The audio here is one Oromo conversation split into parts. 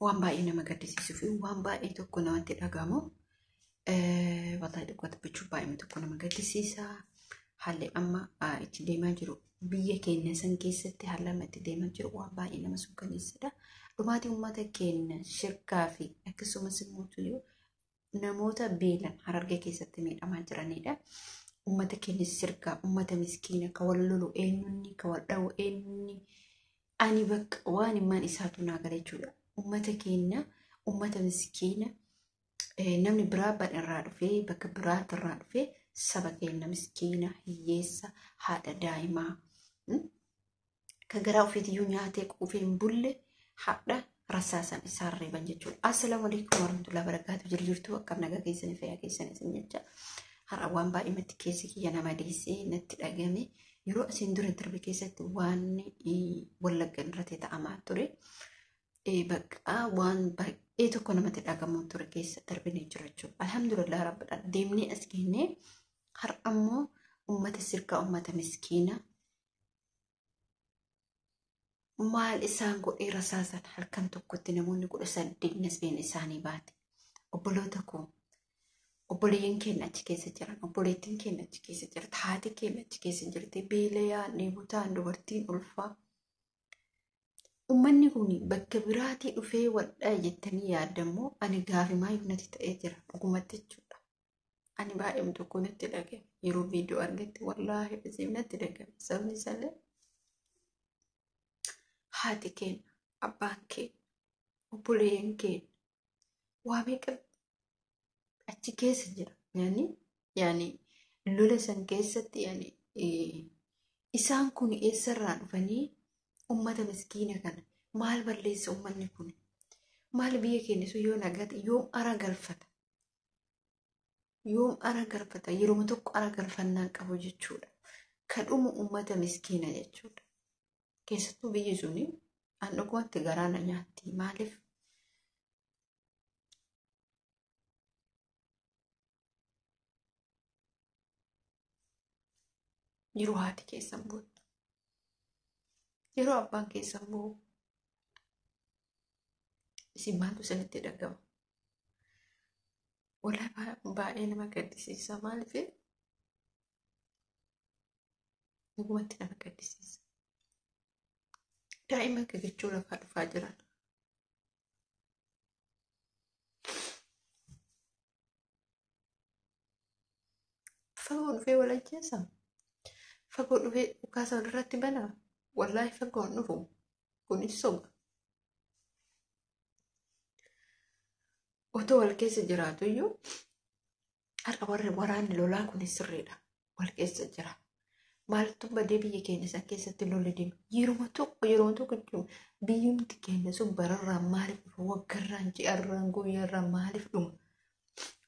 Waan baay'ee nama gaddisiisuu fi waan baay'ee tokko namatti dhagahamu. Wallahi dhugaa dubbachuuf baay'ee tokko nama gaddisiisa. Haalli amma itti deemaa jiru biyya keenya san keessatti haalli amma itti deemaa jiru waan baay'ee nama suukaneessadha. Dhumaatii uummata keenya shirkaa fi akkasumas immoo namoota beelan Harargee keessatti miidhamaa jiranidha. Uummata keenya shirkaa, uummata miskiina, ka wal lolu eenyunni, ka wal dha'u eenyunni. Ani bakka waan himaan isaatu naa gala jechuudha. Uummata keenya, uummata miskiina, namni biraa badharraa dhufee bakka biraatirraa dhufee saba keenya miskiina, hiyyeessa, haadha daa'imaa kan garaa ofiitiyyuu nyaatee quufee hin bulle haadha rasaasan isaan reeban jechuudha. Assalaamu alaikum warahmatullahi wabarakatuh. Jiru jirtu akkam nagaa keessanii fayyaa keessanii isin jecha. Har'a waan baay'ee natti keessi kiyya nama deessee natti dhagame. Yeroo asiin dura darbe keessatti waan Wallaggan irratti ta'amaa ture. Bakka waan baay'ee tokko namatti dhagamu ture keessa darbinee jira jechuudha. Alhamdulillah rabbidhaan deemnee as geennee har'a ammoo uummata sirkaa uummata miskiina maal isaan godhee rasaasan halkan tokkotti namoonni 18 nasbeen isaanii baate. Obboloota koo obboleeyyan keenya achi keessa jiran, obboleettiin keenya achi keessa jirti, haati keenya achi keessa jirti, beelayaan, dheebotaan, dubartiin ulfaa. Uummanni kun bakka biraatii dhufee wadhaa jettanii yaadammoo ani gaafimaayyuu natti ta'ee jira dhugumatti jechuudha. Ani baay'ee tokko natti dhagame yeroo viidiyoo argetti wallaahi isiin natti dhagame sabni isaallee haati keenya, abbaan keenya, obboleeyyan keenya waa meeqa achi keessa jira. Yaani lola san keessatti yaani isaan kun eessarraa dhufanii uummata miskiina kana maal balleessa uummanni kun? Maal biyya keenya sun yoo nagate yoom ara galfata? Yoom ara galfata? Yeroo tokko ara galfannaa qabu jechuudha. Kan dhumu uummata miskiina jechuudha. Keessattuu biyyi suni an dhugumatti garaa na nyaatti. Maaliif? Yeroo haati keessan boottu, yeroo abbaan keessan boo'u, isin maaltu isinitti dhagama? Wallahi baay'ee nama gaddisiisa. Maaliif? Dhugumatti nama gaddisiisa. Daa'ima gagachuu lafaa dhufaa jiran. Fagoo dhufee wal ajjeesaa? Fagoo dhufee dhukaasa walirratti banaa? Wallaahi fagoon dhufu kunis soba. Otoo wal keessa jiraatu iyyuu har'a warri waraanni lolaa kunis sirriidha. Wal keessa jira. Maaltu badee biyya keenya san keessatti lolli deema? Yeroo tokko jechuun biyyumti keenya sun bararraa maaliif dhufa? Waggarraan, ji'arraan, guyyaarraan maaliif dhuma?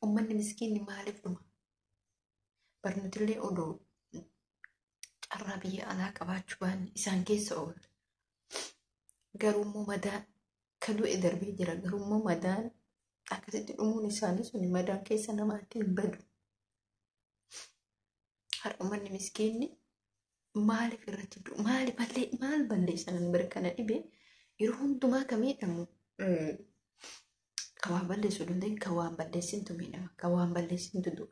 Uummanni miskiinni maaliif dhuma? Barnootillee odoo carraa biyya alaa qabaachuu baanne isaan keessa oola. Garuu immoo madaan kan du'e darbee jira. Garuu immoo madaan akkasitti dhumuun isaanii suni madaan keessa namaatti hin badu. Har'a uummanni miskiinni maaliif irratti du'u? Maali maal balleessan bira kana dhibee yeroo hundumaa kan miidhamu kan waan balleessu danda'e kan waan balleessintu miidhama kan waan balleessintu du'a.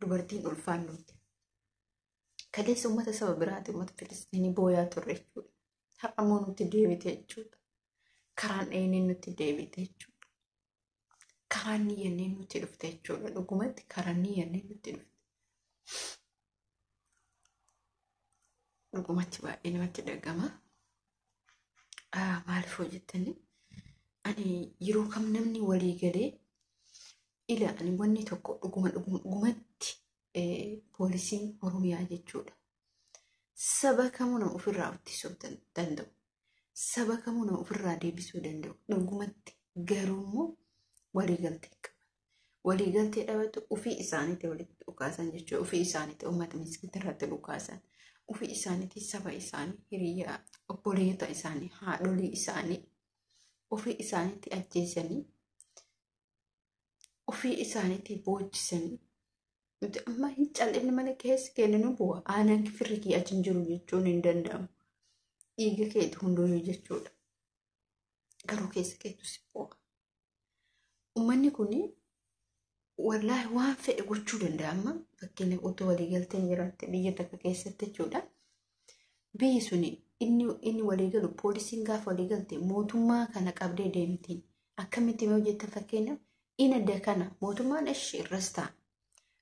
Dubartiin ulfaan nuti. Kaleessa uummata saba biraati uummata Filistiinii booyaa turre jechuudha. Har'a immoo nutti deebite jechuudha. Karaan dheenee nutti deebite jechuudha. Karaan niyyannee nutti dhufte jechuudha. Dhugumatti karaan niyyannee nutti dhufte. Dhugumatti baay'ee namatti dhagama. Maaliif hojjettanii? Ani yeroo kam namni walii galee ila ani wanni tokko dhugumatti poolisiin Oromiyaa jechuudha. Saba kamuu nama ofirraa ittisuu danda'u. Saba kamuu nama ofirraa deebisuu danda'u. Dhugumatti garuu immoo waliigaltee qaban. Waliigaltee dhabatu ofii isaaniitti walitti dhukaasan jechuudha. Ofii isaaniitti uummata miskiina irratti dhukaasan. Ofii isaaniitti saba isaanii, hiriyaa, obboleeyyota isaanii, haadholii isaanii ofii isaaniitti ajjeesanii ofii isaaniitti boochisanii nuti amma hin cal'ifne malee keessi keenya nu bu'a. Aanaan firri kee achi hin jiru jechuun hin danda'amu. Dhiiga keeti hunduyyuu jechuudha. Garuu keessa keetu si boo'a. Uummanni kun wallaahi waan fedhe gochuu danda'a amma fakkeenyaaf otoo waliigalteen jiraatte biyya takka keessatti jechuudha. Biyyi suni inni waliigalu poolisiin gaafa waliigalte mootummaa kana qabdee deemtiin akkamitti yoo jettan fakkeenyaaf ina dakana mootummaan ishee irras ta'a.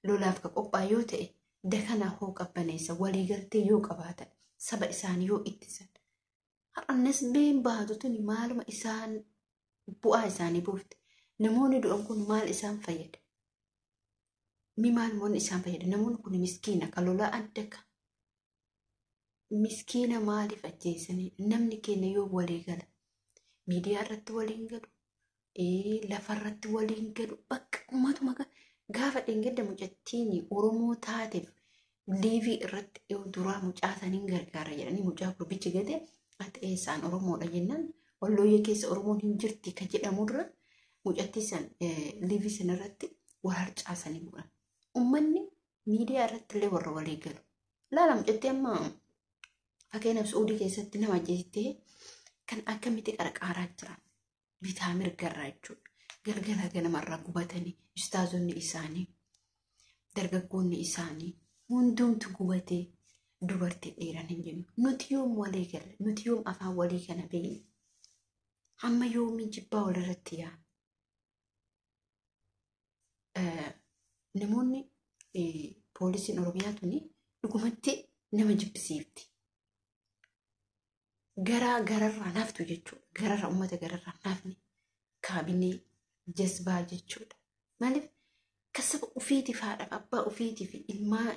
Lolaaf ka qophaa'e yoo ta'e dakana hoo qabbaneessa waliigaltee yoo qabaatan saba isaanii yoo ittisan. Har'a nasbeen baatu tuni maaluma isaan bu'aa isaanii buufte. Namoonni du'an kun maal isaan fayyada? Mi maal isaan fayyada? Namoonni kun miskiina kan lolaa adda ka. Miskiina maaliif ajjeesanii? Namni keenya yoo walii gala. Miidiyaa irratti waliin galu. Lafa irratti waliin galu. Bakka uummatuma gaafa dheengadda mucattiin Oromoo taateef liivii irratti yoo duraa mucaa saniin gargaara jedhanii mucaa gurbichi gate ati eessaan Oromoodha jennaan wallooyyee keessa Oromoon hin jirti ka jedhamu dura mucattii san liivii sana irratti wal harcaasanii bu'an. Uummanni miidiyaa irratti illee warra walii galu. Laala mucattii amma fakkeenyaaf Suudii keessatti nama ajjeestee kan akkamitti qarqaaraa jiran bitaa mirgarraa jechuudha. Galgala ganamarraa gubatanii ustaazonni isaanii dargaggoonni isaanii hundumtu gubatee dubartii dheeran hin jennu. Nuti yoom walii galla? Nuti yoom afaan walii kana beekna? Hamma yoomii jibbaa walirratti yaana? Namoonni poolisiin Oromiyaa tuni dhugumatti nama jibbisiifti. Garaa gararraa naftu jechuudha. Gararraa uummata gararraa nafni kaabinee jazbaa jechuudha. Maaliif kasaba ofiitiif haadhaaf abbaa ofiitiif ilmaa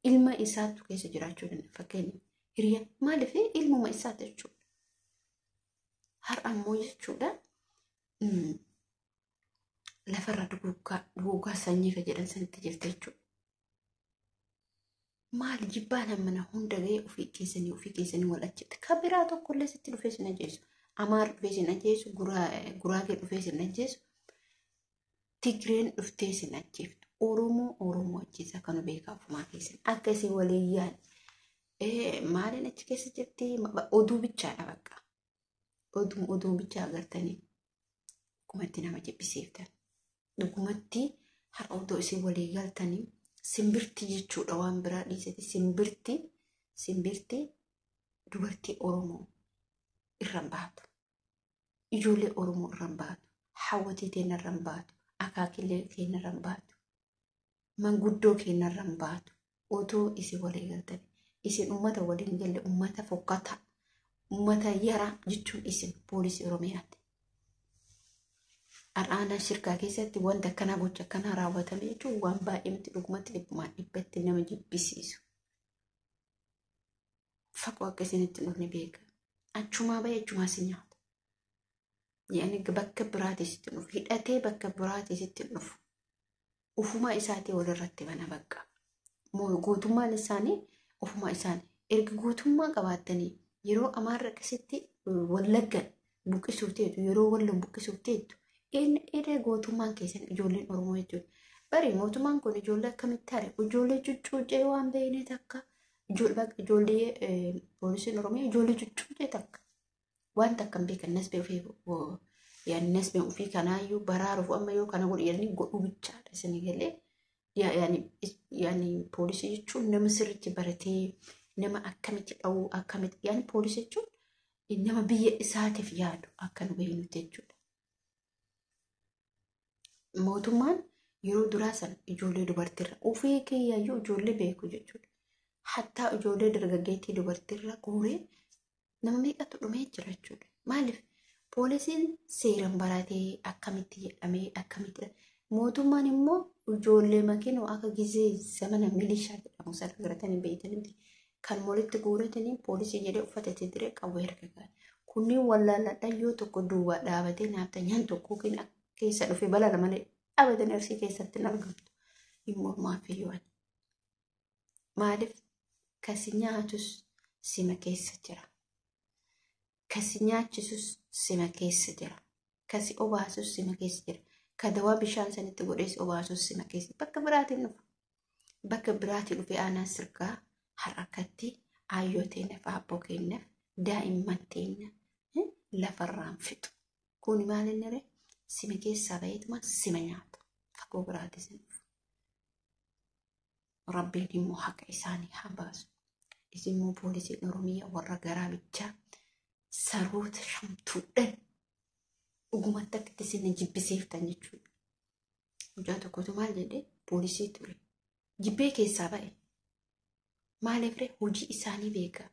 ilma isaatu keessa jiraachuu danda'a. Fakkeenyaaf hiriyaa maaliif ilmuma isaati jechuudha. Har'a ammoo jechuudha lafarra duguuggaa sanyii ka jedhan sanitti jirti jechuudha. Maal jibbaan hammana hunda ga'ee ofii keessanii wal ajjeetu. Kan biraa tokkollee sitti dhufee sin ajjeesu. Amaar dhufee sin ajjeesu, Guraagee dhufee sin ajjeesu, Tigreen dhuftee sin ajjeeftu. Oromoo Oromoo ajjeesa kan beekaa ofumaa keessan. Akka isin waliin yaadne. Maaliin achi keessa jirti? Oduu bichaadha bakka. Oduu bichaa agartanii dhugumatti nama jibbisiiftan. Dhugumatti har'a oduu isin walii galtanii simbirti jechuudha waan biraa dhiisati. Simbirti dubartii Oromoo irra hin baatu. Ijoollee Oromoo irra hin baatu. Hawwatii keenya irra hin baatu. Akaakilee keenya irra hin baatu. Manguddoo keenya irra hin baatu. Otoo isin walii galtanii. Isin uummata waliin galle uummata fokkataa, uummata yaraa jechuun isin poolisii Oromiyaati. Har'aanaa shirkaa keessatti wanta akkanaa gocha akkanaa raawwatame jechuun waan baay'ee miti dhugumatti dhibbumaan dhibbatti nama jibbisiisu. Faqoo akka isinitti hin dhufne beeka. Achumaa bahee achumaa si nyaata. Yaani bakka biraatii sitti dhufu. Hidhatee bakka biraatii sitti dhufu. Ufumaa isaatii walirratti bana bakka. Gootummaan isaanii ofumaa isaanii. Erga gootummaa qabaattanii yeroo amaarra akkasitti wallaggan buqqisuuf teettu yeroo walloon buqqisuuf teettu inni gootummaan keessan ijoolleen Oromoo jechuudha. Bari mootummaan kun ijoollee akkamitti haare ijoollee cuccuucee waan beekne takka ijoollee poolisiin Oromiyaa ijoollee cuccuucee takka waan takka hin beekan nasbee ofii yaani nasbee ofii kanaayyuu baraaruuf amma yoo kana godhu jedhanii godhuu bichaadha isinii galee yaani poolisii jechuun nama sirriitti baratee nama akkamitti dha'uu akkamitti yaani poolisii jechuun nama biyya isaatiif yaadu akka nu beeknutti jechuudha. Mootummaan yeroo duraa sana ijoollee dubartiirra ofii kiyyayyuu ijoollee beeku jechuudha. Hattaa ijoollee dargaggeettii dubartiirra guuree nama meeqatu dhumee jira jechuudha. Maaliif poolisiin seeraan baratee akkamitti jedhamee akkamitti mootummaan immoo ijoollee makiinoo akka gizee zamana milishaa jedhamu sana garatanii beeytanitti kan walitti guuratanii poolisii jedhee uffata itti diree qawwee harka kaa'e. Kunniin wallaalladhaan yoo tokko duubaa dhaabatee naafta tokko keessa dhufe balala malee dhaabatanii arsii keessatti hin argamtu. Hin mormaaf iyyuu ani. Maaliif kasi nyaatus sima keessa jira. Kasi nyaachisus sima keessa jira. Kasi obaasus sima keessa jira. Ka dawaa bishaan sanitti godhees obaasus sima keessa. Bakka biraatiin dhufa. Bakka biraatiin dhufe aanaa sirgaa har'a akkatti aayyoo teenyaaf aabboo keenyaaf daa'imman teenya Lafarraan fixu. Kun maal inni ree? Sima keessaa baheetuma sima nyaata. Fagoo biraatis hin dhufu. Rabbiin immoo haqa isaanii haa baasu. Isin immoo poolisiin Oromiyaa warra garaa bichaa saroota shamtuudhaan dhugumatti akka itti isin jibbisiiftan jechuudha. Mucaa tokkotu maal jedhee poolisii ture. Jibbee keessaa ba'e. Maaliif ree hojii isaanii beeka.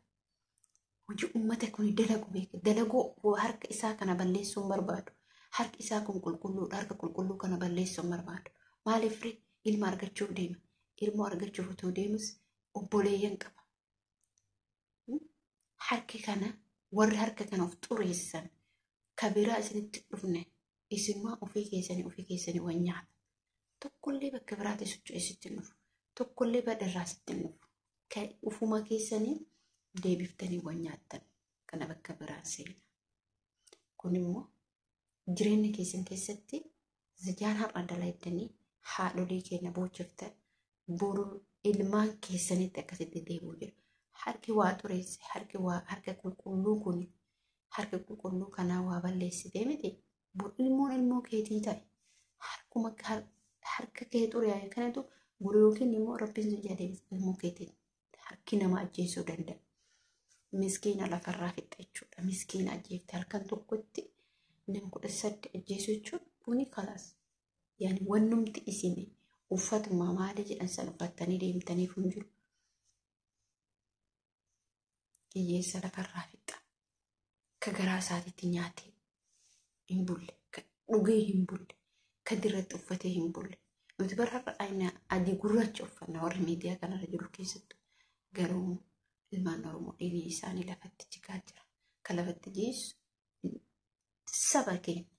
Hojii uummata kun dalagu beeka. Dalaguu harka isaa kana balleessuun barbaadu. Harki isaa kun qulqulluudha. Harka qulqulluu kana balleessuun barbaadu. Maaliif ree ilma argachuuf deema. Ilmoo argachuuf otoo deemus obboleeyyan qaba. Harki kana warri harka kana of xureessan ka biraa isinitti dhufne isinuma ofii keessanii waan nyaata. Tokkollee bakka biraatti socho'ee sitti hin dhufu. Tokkollee badharraa sitti hin dhufu. Ufuma keessanii deebiftanii waan nyaattan kana bakka biraan seena. Kun immoo jireenya keessan keessatti zijaan har'a dalaydanii haadholii keenya boochiftan boru ilmaan keessanitti akkasitti deebi'u jira. Harki waa xureesse, harki waa harka qulqulluu kun harka qulqulluu kanaa waa balleessitee miti. Boru ilmoon ilmoo keetii ta'e harkuma harka kee xuriyaa'e kanatu boru yookiin immoo rabbiin si jedhee ilmoo keetii harki nama ajjeesuu danda'a. Miskiina lafarraa fixa jechuudha. Miskiina ajjeefte halkan tokkotti nama 18 ajjeesuu jechuun kuni kalaas. Yaani wannumti isin uffatuma maali jedhan san uffattanii deemtaniif hin jiru. Hiyyeessa lafarraa fixa. Ka garaa isaatiitti nyaatee hin bulle, ka dhugee hin bulle, ka dirratti uffatee hin bulle. Nuti bara har'a adii gurraacha uffanna warri miidiyaa kanarra jiru keessattuu. Garuu ilmaan Oromoo dhiigni isaanii lafatti jigaa jira. Ka lafatti geessu saba keenya.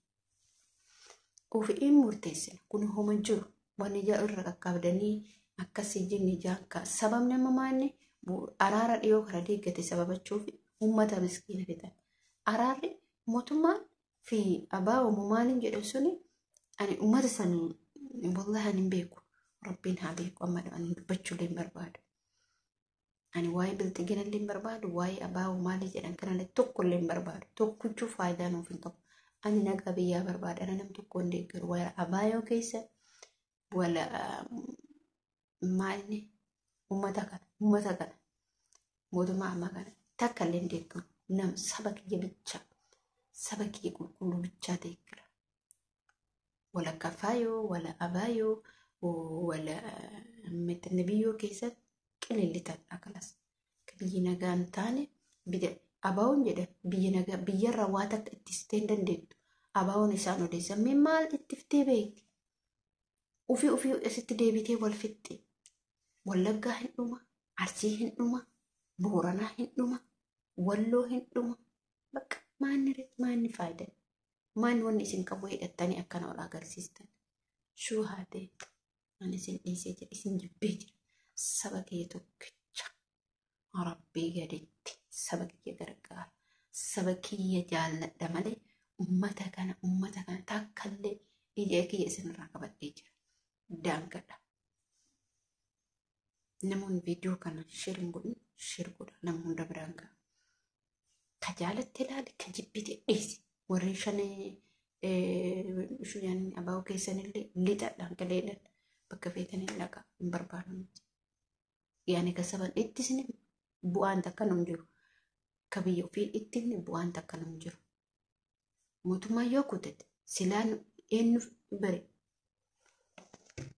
Ofiin murteessina. Kun homa jiru. Wanni ijaa irra qaqqabdanii akkasii jenne jaankaa. Sababni amma maanni araara dhiyoo kana deeggate sababachuuf uummata miskiina fixan. Araarri mootummaan fi abbaa uumamaan jedhu suni ani uummata san wallahi ani hin beeku. Rabbiin haa beeku amma ani dubbachuullee hin barbaadu. Ani waa'ee bilxiginallee hin barbaadu, waa'ee abbaa maalii jedhan kanallee tokkollee hin barbaadu. Tokkichuu faayidaa nuuf hin qabu. Ani nagaa biyyaa barbaada. Ana nam tokko hin deeggaru. Waa'ee abaayoo keessa wala maalni uummata kana mootummaa ammaa kana takka illee hin deeggaru. Nam saba kiyya bichaa saba kiyya qulqulluu bichaa deeggara. Wala kafaayoo, wala abaayoo, wala biyyoo keessatti qilillitan akkalas. Biyyi nagaa hin taane abaa'oon jedhan biyyi nagaa biyyarraa waa takka ittistee hin dandeettu. Abaa'oon isaan odeessan mee maal ittiftee beekti? Ofii ofii asitti deebitee wal fixxe. Wallaggaa hin dhuma, Arsii hin dhuma, Booranaa hin dhuma, Walloo hin dhuma. Bakka maanni faayidaa? Maanni wanni isin qabu hidhattanii akkana ol agarsiistan? Shuu haa ta'e. Ani isin dhiisee jira, isin jibbee jira. Saba kiyya tokkicha Rabbii gaditti saba kiyya gargaara. Saba kiyya jaalladha malee uummata kana takkallee ija kiyya isinirraa qabadhee jira. Daangadha. Namoonni viidiyoo kana sheer hin godhin sheer godha nama hunda biraan ga'a. Ka jaalatte ilaali, ka jibbite dhiisi. Warri shanee abaa'oo keessanillee lixadhaan galeedhaan bakka feetanii dhaqa hin barbaadu miti. Yaani ka saban ittisne bu'aan takka nu hin jiru. Ka biyya ofii ittifne bu'aan takka nu hin jiru. Mootummaan yoo kutate silaan eenyu bare